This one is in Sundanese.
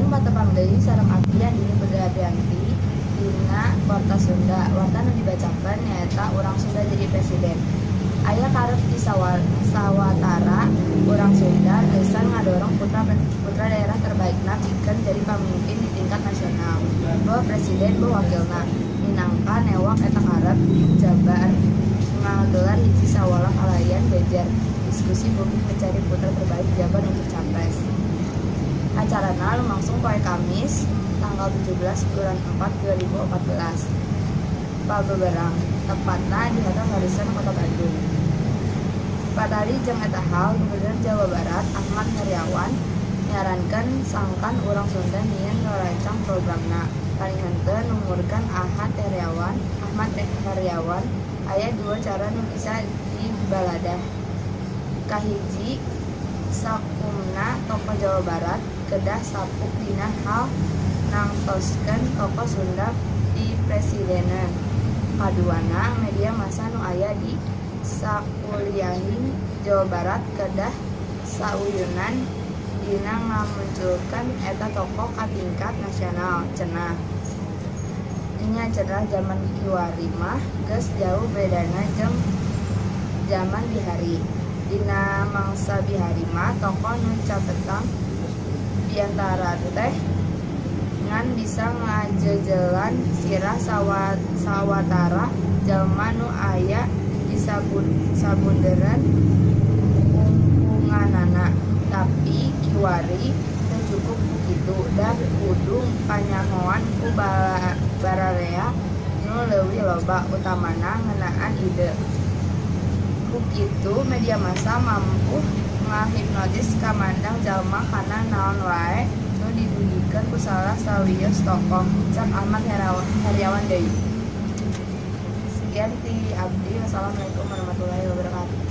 Wilujeng patepang deui sareng abdi Andini Putri Aprianti dina Warta Sunda. Warta nu dibacakeun nyaeta urang Sunda jadi presiden. Aya karep di sawatara urang Sunda geusan ngadorong putra daerah terbaikna pikeun jadi pamimpin di tingkat nasional, boh presiden boh wakilna. Minangka newak eta karep, Jabar ngagelar hiji sawala kalayan jejer diskusi publik mencari putra terbaik Jabar untuk capres. Acarana lumangsung poe Kamis tanggal 17 bulan 4 2014 pabeberang, tepatna di Hotel Harrison, Kota Bandung. Patali jeung eta hal, Gubernur Jawa Barat Ahmad Heryawan nyarankeun sangkan urang Sunda nyieun ngarancang programna. Paling henteu, numurkeun Ahmad Heryawan, aya dua cara nu bisa dibaladah. Kahiji, sakumna tokoh Jawa Barat kedah sapuk dina hal nangtoskeun tokoh Sunda pipresidenan. Kaduana, media massa nu aya di sakuliahing Jawa Barat kedah sauyunan dina ngamunculkeun eta tokoh ka tingkat nasional, cenah. Nya, cenah, jaman kiwari mah geus jauh bedana jeung jaman bihari. Dina mangsa bihari mah tokoh nu capetang biantara teh ngan bisa ngajeujelan sirah sawatara jalma nu aya di sabunderan kungkunganana. Tapi kiwari teu cukup ku kitu, da kudu kanyahoan ku bararea nu leuwih loba, utamana ngeunaan ide. Ku kitu media massa mampu ngahipnotis kamandang jalma kana naon wae nu didugikeun ku salah sawios tokoh, cek Ahmad Heryawan deui. Sekian ti abdi. Wassalamualaikum warahmatullahi wabarakatuh.